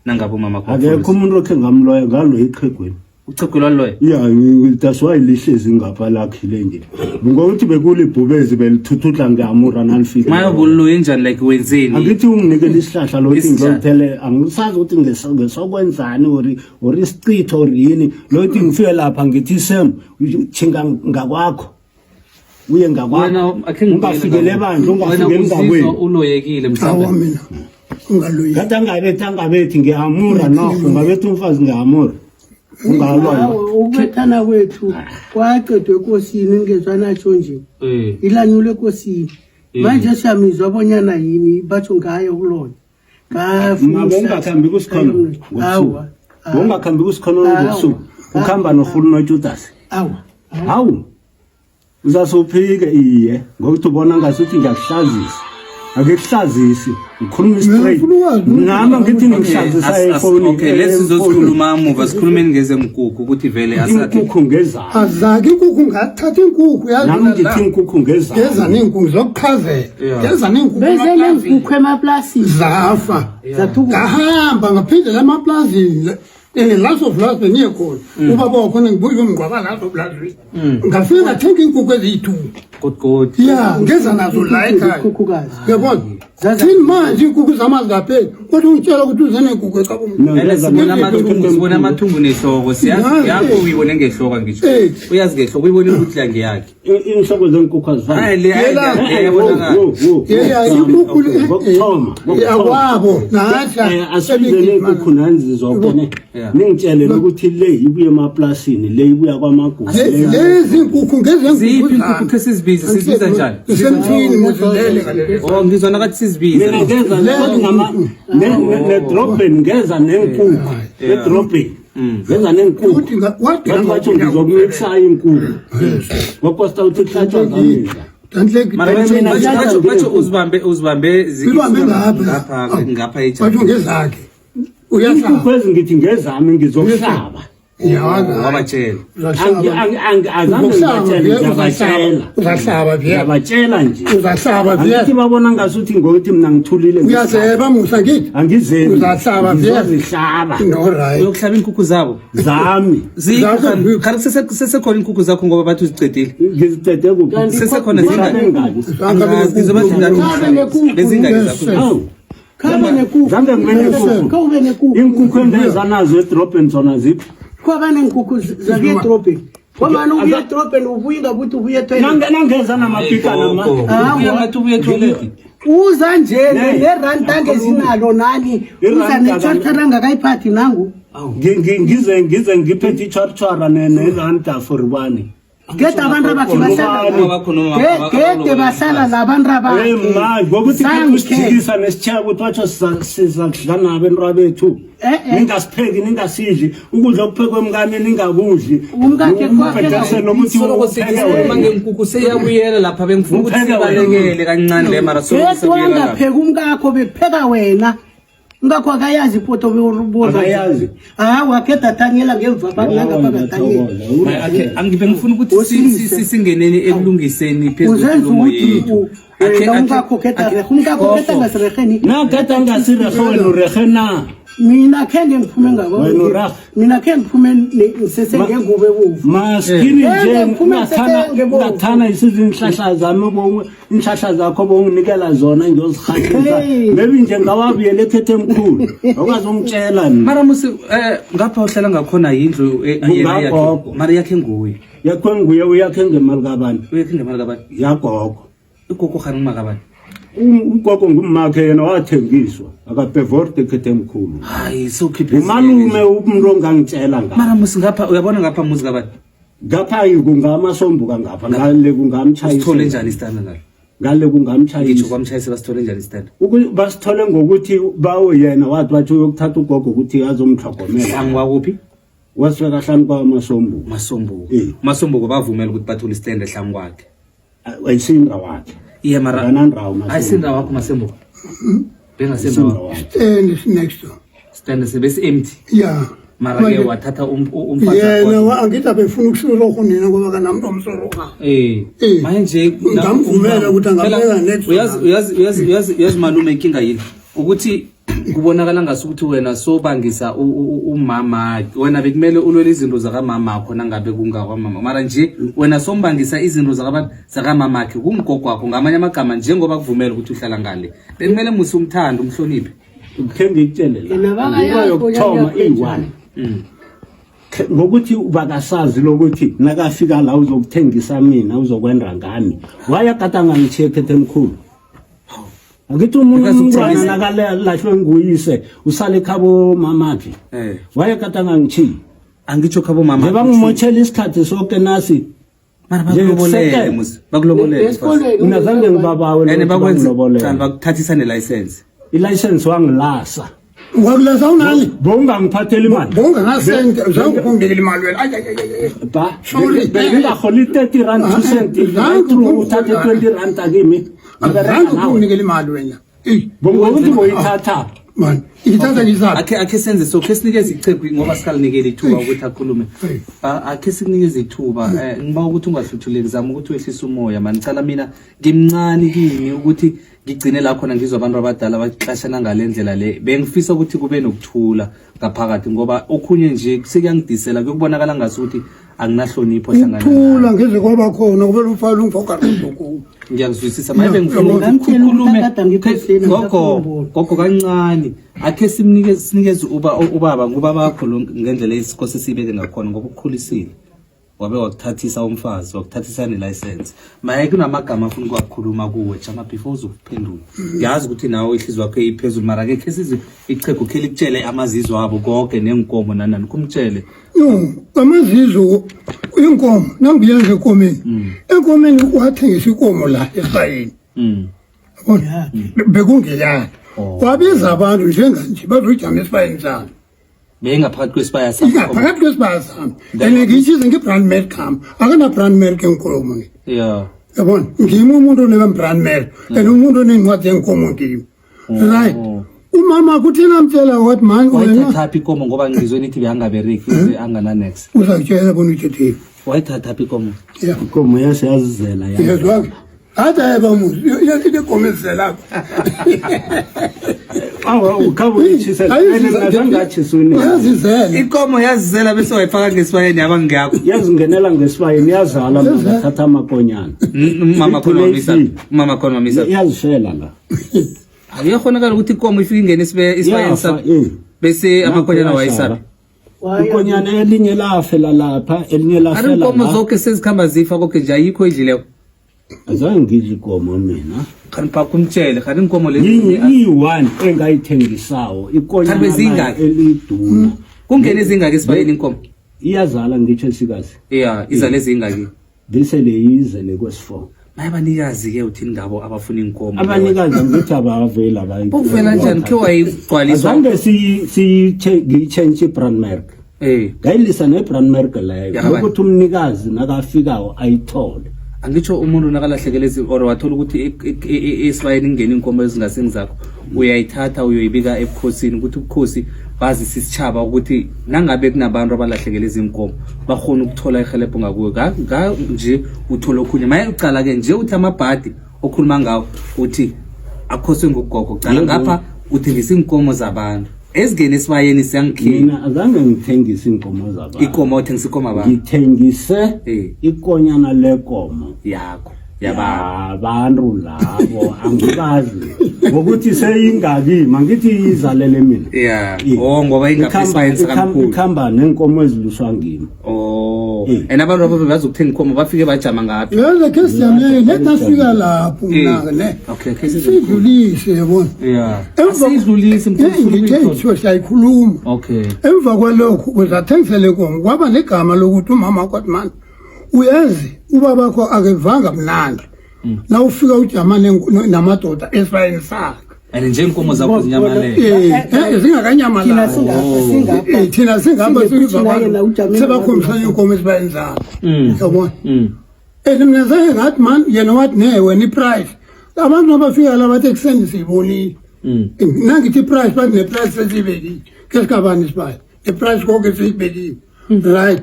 Nangabe umama wakho Akekho umuntu okhe ngamloya, ngaloya iqhegweni. Uchegwe lwaloya? Ya, that's why lihlezi ngapha lakhile nje, ngokuthi bekulibhubezi belithuthutla ngeamura nalifika. Maye, ubulloye njani? Like wenzeni? Angithi unginikela isihlahla lokuthi Isihlahla. ngilithele, angisazi ukuthi ngesokwenzani or isichitho or yini, lokuthi ngifike lapha ngithi sem thinga ngakwakho, uye ngakwakho. Wena akhe ngibuyele Ungafikele ngakuwe. ebandla, Wena ungafikeli uzizwa ngakwenu. uloyekile Awa, mhlawumbe? mina ungaloyi. Ngathi angabethi, angabethi ngihamura nokho, ngabethi umfazi ngihamura, ungalwa. Awu, ukubethana kwethu kwacedwa ekosini, ngezwa natsho nje. Ilanyulwe ekosini. Manje siyamizwa bonyana yini batsho ngaye ukuloya. Ma bowungakhambi kusikhono Awa. Bowungakhambi kusikhono ngobusuku, ukhamba norhulu notshutasi. Awa. Hawu, uzasuphike iye, ngokuthi ubona ngasuthi ngiyakuhlazisa. Angikuhlazisi, ngikhuluma straight. Ngifuna ukwazi ukuthi- Nami ngithi ngihlazisa efoni. Okay, lesi sizozikhuluma muva, sikhulumeni ngezenkukhu ukuthi vele asakhe. Inkukhu ngezami. Azake inkukhu, ngathatha inkukhu. Nami ngithi inkukhu ngezami. Ngeza neenkukhu zokuchazela. Ngeza neenkukhu Beze emaplazini. neenkukhu emaplasini. Zafa. Zathuka. Ngahamba ngaphindela emaplazini and laso vlasi bengiye khona, ubaba wakhona ngibuye ngiyomngcwaba laso plazini, ngafike ngathenga iinkukhu eziyi-two. Godgod. Ya, ngeza nazo la ekhaya. Ikhukhukazi. Uyabona thini manje, iinkukhu zami azikapheli, kodwa ungitshela ukuthi uze neenkukhu eqabumbi. Ene sibona amathungu, sibona amathungu nehloko, siyazi yakho, uyibone ngehloko ngisho. Uyazi ngehloko, uyibone ukuthi la ngeyakhe. Inhloko zenkukhu azifani. Hayi, le hayi, le iyabonakala. Yeya, inkukhu Kokuthoma. Yakwabo nahla. Asibize neenkukhu nanzi zonke ne. Ningitshele ukuthi le ibuye emaplasini, le ibuya kwamagugu. Lezi nkukhu Ziphi ngezenkukhu. inkukhu khe sizibize, sizibiza njani? Zisemthini muzilele ngalelo. Oh, ngizwa nakathi sizibize. Mina ngeza kodwa ngama nedrobheni, ngeza neenkukhu edrobheni. Ngeza neenkukhu. Uthi wadinga Bathi batsho ngizokumikisa iinkukhu. Ngokosta uthi kuhlatshwa zamidla. Mara Mina batsho uzibambe Ibambe ngapha. Ngapha ngapha Batsho ejardini. ngezakhe. Iinkukhu Uyahlaba. ezi ngithi ngezami, ngizokuhlaba. Wabatshela. Azange ngibatshele, ngiyabatshela. Uzahlaba vye. Ngiyabatshela nje. Uzahlaba vye. Angithi babona ngasuthi ngokuthi mina ngithulile. Uyazeba musa ngithi. Angizeli. Uzahlaba vye. Ngizozihlaba. No, right. Uyokuhlaba iinkukhu zabo? Zami. Zakho. Khani sesekhona iinkukhu zakho, ngoba bathi uzicedile? Ngizicede kuphi? Sesekhona? Ngihlabe Zingaki? ngaki? Angazi, ngizobathi nekukhu. bezingaki zakho? Awu. Khabe nekukhu. Zange ngibe nekukhu. Khawube nekukhu. Iinkukhu engeza nazo edrobheni zona ziphi? Kwaba neenkukhu zakuya edrobheni. Ngombana ubuya edrobheni ubuye ngakuthi ubuye etoilet. Nangeza namapikana ma. Ubuya ngathi ubuye etoilet. Uza nje Ne. neranda ngezinalo nani. Uza Iranda netshwatshwara angakayiphathi nangu. Ngize ngiphethe itshwaritshwara neranda for bani? Gede abantu abakhe bahlala. Ubaba Gede bahlala labantu abakhe. Ma ngokuthi Zange. usijikisa nesitshebo ukuthi batsho sizakudla nabo entwabethu. Eh, eh. Ningasipheki, ningasidli ukudla okuphekwe emkami, ningakudli. Umkakhe kwakhe Ubhedese nokuthi Soloko upheke sikhuluma wena. ngenkukhu seyabuyela lapha, bengifuna ukuthi Upheke wena. sibalekele kancane le, mara soloko Gede sebuyela lapha. wangapheka umkakho, bekupheka wena. Umkakho akayazi ipoto. Akayazi. Hawa, gede athanyela ngemva bakulanga bakathanyela. Okay, angibe ngifuna ukuthi Osilise. singeneni ekulungiseni phezu Uzenza kwenkulumo ukuthi yethu. wena umkakho khetha rehe, umkakho khetha ngasireheni. Nakhetha ngasirehe, wena urehe na? Mina khe ngiphume ngako. Wena urahe. Mina khe ngiphume ngisese ngengubo ebovu. Maskini nje. Eh, ngiphume sesengebovu. Ngathana isizinhlahla zami, inhlahla zakho bonginikela zona ngiyozihashisa. Hey. Maybe nje ngawabuyela ekhethe emkhulu awukwazi ungitshela mina. Mara musi ngapha uhlala ngakhona yindlu yena yakhe. Kungagogo. Mara yakhe nguye? Yakho nguye, uyakhe ngemali kabani? Uyakhe ngemali kabani? Yagogo. Ugogo khani ngumaka bani? Ugogo ngumakhe, yena wathengiswa, akabhevorde ekhethe emkhulu. Hayi, sewukhiphe. Umalume, umuntu ongangitshela nga. Mara musi ngapha uyabona, ngapha muzi kabani? Ngapha kungamasombuka, ngapha ngale Sithole kungamtshayisa. njani isitanda ngalo? Ngale Ngitsho kungamtshayisa. kwamtshayisa, basithole njani isitanda? Basithole ngokuthi bawo yena wathi bathi uyokuthatha ugogo ukuthi azomtlhogomela. Hlangu kwakuphi? Wasifeka hlanu kwamasombuka. Masombuko. Eh. Masombuko bavumela ukuthi bathole isitende hlangu kwakhe? Ayisinda wakhe. Iye, mara Akanandawo. Ayisindawo wakho Masombuko, bengasendawo. Wakhe. Stand is next door. Isitende sebesi-empty? Yeah. Mara ke wathatha umfazi Yena wakhona. angithi abefuna ukusororha unina ngoba kanamntu omsororha. Eh. Manje Ngamvumela ukuthi angabeka Phela, next uyazi one. uyazi uyazi uyazi uyazi malume, inkinga yini ukuthi Kubonakala ngasukuthi wena sobangisa umama, wena bekumele ulwele izinto zakamamakho nangabe kungakwamama, mara nje wena sombangisa izinto zakamamakhe kumgogo wakho. Ngamanye amagama, njengoba kuvumela ukuthi uhlala ngale, bekumele musi umthando, umhloniphe. Khe ngikutshele la. Yena bakayazi Into yokuthoma bonyana iyi-one. Ngokuthi bakasazi lokuthi nakafika la uzokuthengisa mina, uzokwenda ngami. Wayakata ngangitjhiye ekhethe emkhulu. Angithi umuntu Bekazokuthengisa. umntwana nakalahlwe nguyise usale ekhabo mamakhe. Wayekata ngangitjhiye. Angitsho khabo mama. Nje bangimotjhela isikhathi soke nasi. Mara bakulobolele Nje musi, bakulobolele mfazi. Esikolweni Mina zange ngibabawe And lokuthi bakwenze bangilobolele. cala bakuthathisa ne-license. Ilayisensi wangilasa. Wakulasa unani? Bowungangiphatheli imali. Bowunganasente, zange ukunginikela imali wena. Ay, ay, ay, ay, ay. Ba, Sorry. bengingaholi 30 rand 2 cent. Zange Through uthathe 20 rand kimi. Azange ukunginikela imali wena. Eyi, Bongokuthi boyithatha. man, ithatha ngisaphi? Akhe senze so, khe sinikeze ichegu ngoba sikalinikeli ithuba ukuthi akhulume. Akhe sikunikeze ithuba, ngiba ukuthi ungahluthuleki, zama ukuthi wehlise umoya mani. Cala mina ngimncane kimi ukuthi ngigcine la khona ngizwa abantu abadala baxashana ngale ndlela le. Bengifisa ukuthi kube nokuthula ngaphakathi ngoba okhunye nje sekuyangidisela, kuyokubonakala ngasuthi anginahlonipho hlangana Ukuthula nawe. ngeze kwaba khona kube umfana ungifakarokuwo. Ngiyakuzwisisa maye, Ya, bengifuna yabona. ukuthi ukhulume. Ngimtshela ukuthi Gogo, ngikho gogo kancane, akhe simnike sinikeze uba ubaba ngubabakho lo ngendlela isikose sibeke ngakhona ngoba ukukhulisile, wabe wakuthathisa umfazi, wakuthathisa nelicense. Maye kunamagama afuna ukuwakhuluma kuwe, jama before uzokuphendula. Ngiyazi ukuthi nawe ihliziyo yakho iphezulu, mara ke khe size ichegu khe likutshele amazizo abo konke neenkomo nanani kumtshele. No, amazizo inkomo nangiyenza enkomeni. Enkomeni wathengisa inkomo la esibayeni. Yabona? Bekungeyakhe. Oh. Wabiza abantu njenganje bazojama esibayeni sami. Beyingaphakathi kwesibaya sakho? Ingaphakathi kwesibaya sami. And ngiyithize nge-brand milk khami. Akana brand milk enkomo ni. Yabona? Ngimi umuntu one-brand milk. And umuntu oneencwadi zenkomo ngimi. Right. Umama kuthi namtshela wathi man wena Wayithathaphi ikomo ngoba ngizwe nithi beyangabereki angana-nex? Uzakutshela bona uthetheni. Wayithathaphi ikomo? Yeah. Ikomo yaseyazizela ya. Yezwa-ke. Athi ayeba muzi, inkomo ezizelako. Awa ukhabe uyitshisela. Ene mina zange ngatshisa unina. Yazizela. Ikomo yazizela bese wayifaka ngesifayeni yaba ngeyakho? Yazingenela ngesibayeni yazala mina ngathatha amakonyana. Umama khona wamisa? Igcine Umama khona wamisa? Iyazifela la. Akuyakhonakala ukuthi ikomo ifike ingene esibayeni Yafa, sakho eh. bese amakonyana Nakho wayisaphi? Ikonyana elinye lafela lapha, elinye Ari lafela inkomo la. zonke sezikhamba zifa koke nje, ayikho idlileko? Azange ngidle ikomo mina. Khani phakho umtshele khani inkomo lezi Yinye iyi-one engayithengisawo ikonyana Kanti bezingaki? layo eliduna. Kungene ezingaki esibayeni inkomo? Iyazala ngitsho esikazi. Ya, izale ezingaki? Bese leyizele kwesi-4. Maye abanikazi-ke uthini ngabo abafuna inkomo? Abanikazi angithi abaveli abayi. Bokuvela njani khe wayigcwaliswa? Azange ngiyitshentshe i-brand mark. Ngayilisa ne-brand mark leyo. Yakabani? Lokuthi umnikazi nakafikayo ayithole. Angitsho umuntu nakalahlekelwe or wathola ukuthi esibayeni kungena iinkomo ezingasengizakho, uyayithatha uyoyibika ebukhosini ukuthi ubukhosi bazise isitshaba ukuthi nangabe kunabantu abalahlekele izinkomo bakhona ukuthola ihelebho ngakuwe. Nga nje uthola okhunye maye ucala-ke nje uthi amabhadi okhuluma ngawo uthi akhoswe ngugogo cala. Yebo. Ngapha uthengisa iinkomo zabantu ezingene esibayeni siyangikhipha. Mina azange ngithengise iinkomo zabantu. Ikomo, uthengisa ikomo abantu? Ngithengise ikonyana lekomo yakho yabantu. Yabantu labo angibazi ngokuthi seyingakimi, angithi izalele mina. Oh, ngoba ingapha esibayeni sakamkhulu. Ikhamba neenkomo eziluswa ngimi. Oh. And abantu labo bazokuthenga inkomo bafike bajama ngaphi? Yazi khe sijamele lethi nasifika lapho mna ne. Okay, khe size. Sidlulise yabona. Asidlulise mkhulu. Ngithe ngithiwa siyayikhuluma. Okay. Emva kwalokho uzathengisele inkomo kwaba negama lokuthi umama kwathi mani uyazi ubabakho akevanga mnandi. Na ufika ujama namadoda esibayeni sakhe. And nje inkomo zakho zinyamalele. Zingakanyamalali. Thina singapha, singapha. Thina singapha Singephi sizwa thina yena abantu ujame sebakhombisana inkomo esibayeni zakhe. Yabona? And mina zange ngathi man yena wathi ne wena iprice. Abantu abafika la bathi ekuseni siyibonile. Nangithi iprice bathi neprice sesiyibekile. Ke sikabani isibaya? Iprice konke siyibekile. Right.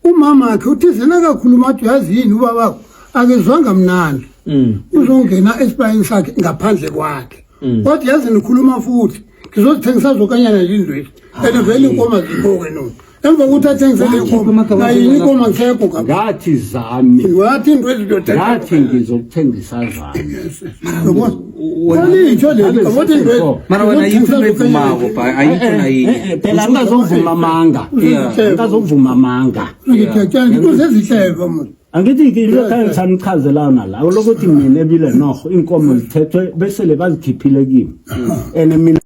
Umama wakhe uthi zena kakhuluma athi uyazi yini ubabakho akezwanga mnandi. Uzongena esibayeni sakhe ngaphandle kwakhe. Wathi yazi nikhuluma futhi. Ngizozithengisa zokanyana lindwezi. And vele inkomo azikho-ke no. Emva kokuthi athengisele inkomo, nayinye inkomo angisekho ngapha. Ngathi zami. Wathi indwezi kuyothenga. Ngathi ngizokuthengisa zami. Yabona? Kalitsho leli, yabona indwezi. Mara wena ayikho into evumako bha, ayikho nayinye. Phela ngazovuma amanga. Ngazovuma amanga. Ngithetshana kuzezihleva muntu. Angithi ke into ekhaya ngisanichazela yona la lokuthi mina ebile noho inkomo zithethwe besele bazikhiphile kimi. And mina